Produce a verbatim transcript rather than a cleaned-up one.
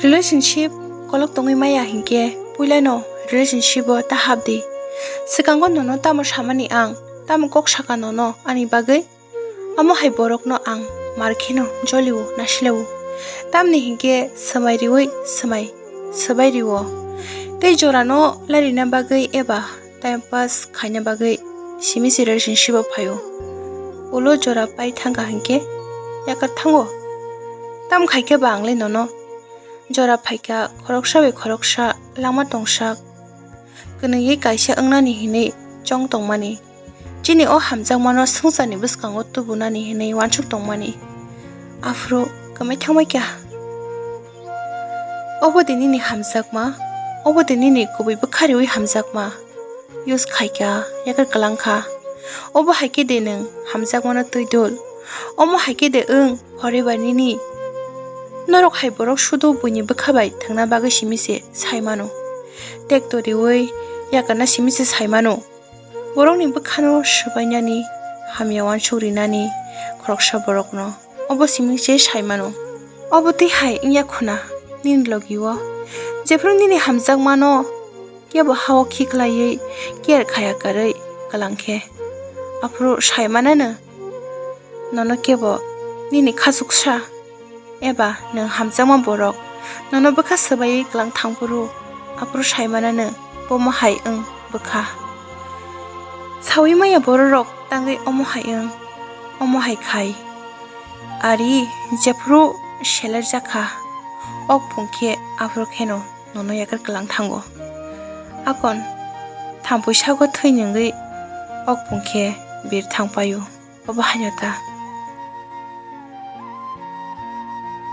Relationship kolok tongwi maya hinkhe puilano relationship o ta hapdi. Swkango nono tamo samani ang, tamo kok saka nono ani bagwi? Omo hai borokno ang mar kheno jolio nasilaio. Tamni hinkhe swmai riwi swmai swbai rio. Tei jorano larina bagwi eba time pass khaina bagwi simi si relationship o phaio. Ulo jora pai thangkha hinkhe yakar thango. Tam khaikhe ba ang le nono jora phaikha khoroksa bai khoroksa lama tongsak. Kwnwi kaisa wngnani hinwi chong tongmani. Chini o hamjakmano swngcharni bwskango tubunani hinwi uansuk tongmani. Aphuru kwmai thangbai kha. Obo de nini hamjakma, obo de nini kubui bwkha riwi hamjakma. Use khaikha, yakar kwlangkha. Obo hai khe de nwng hamjakmano twi dul. Omo hai khe de wng forever nini. Norok hai borok sudu buini bwkha bai thwngna bagwi simi se sai mano. Tekto riwi yakarna simi se sai mano. Borokni bwkhano swbainani, hamya uansuk rinani khoroksa borokno obo simi se sai mano. Obo tei hai wngya khuna nini logi o. Jephru nini hamjakmano kebo ha-o khiklaiwi care khaya karwi kwlang khe, aphuru sai manano nono kebo nini khachuksa eba nwng hamjakma borok nono bwkha swbaiwi kwlang thangphuru, aphuru sai manano bomo hai wng bwkha. Saui maya bororok tangwi omo hai wng, omo hai khai. Ari jephuru seler jakha, ok phung khe aphuru kheno nono yakar kwlang thango. Akon thampui sago thwi nwngwi ok phung khe bir thang paio. Obo haino ta